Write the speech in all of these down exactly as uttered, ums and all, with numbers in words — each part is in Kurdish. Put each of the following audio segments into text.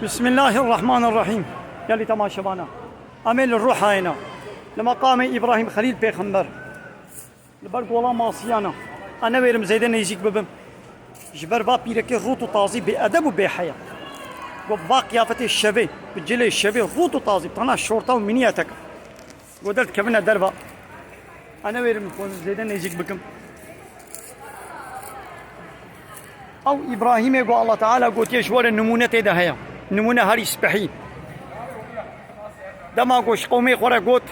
Bismillahirrahmanirrahîm. Gelî temaşevana. Em ê li Ruhayê ne. Li meqamê Îbrahîm Xelîl Pêxember. Li ber gola Masiyana. Ez newêrim zêde nêzîk bibim. Ji ber va pîrekê rût û tazî bêedeb û bêheya. Got va qiyafetê şevê, bi cilê şevê rût û tazî, tana şorta û miniyeteke. Got derdikevine derva. Ez newêrim xwe zêde nêzîk bikim. Ew Îbrahîmê ku Allah Teala gotiye ji we re nimûne tê de heye. Nimûne herî spehî. Dema ku ji qewmê xwe re got,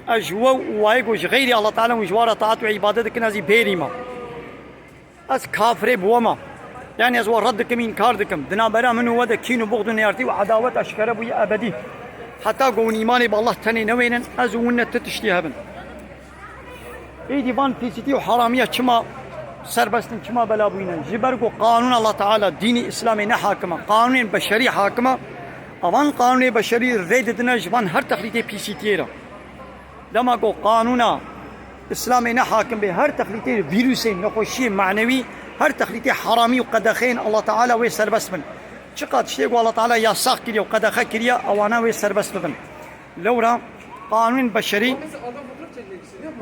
ez ji we û wayê ku ji xeyrî Allah Teala hûn ji we re taat û îbadet dikin, ez ê bêrî me. Ez kafirê bi we me. Yanî ez we red dikim, înkar dikim. Di navbera min û we de kîn û buxd û neyartî û edawet eşkere bûye ebedî. Heta ku hûn îmanê bi Allah tenê newênin, ez û hûn ne ti tiştî hebin. Êdî van pîsîtî û heramiya çima serbest in, çima bela bûyîne? Ji ber ku qanûn Allah Teala, dînî Îslamê ne hakim e, qanûnên beşerî hakim e. Evan qanûnê beşerî rê didine ji van her texlîtê pîsîtiyê re. Dema ku qanûna Îslamê ne hakim bê, her texlîtê vîrusê, nexweşiyê manewî, her texlîtê heramî û qedexeyên Allah Teala wê serbest bin. Çiqa tiştê ku Allah Teala yasax kiriye û qedexe kiriye, ewana wê serbest bibin. Lewra qanûnên beşerî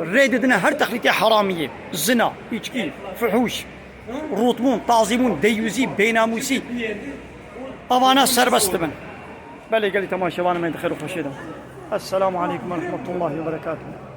rê didine her texlîtê heramiyê, zina, îçkî, fuhûş, rûtbûn, tazîbûn, deyûzî, bênamûsî, evana serbest dibin. Belê gelî temaşevanê me di xêr û xweşê de. Esselamu aleykum ve rahmetullahi ve berekatuhu.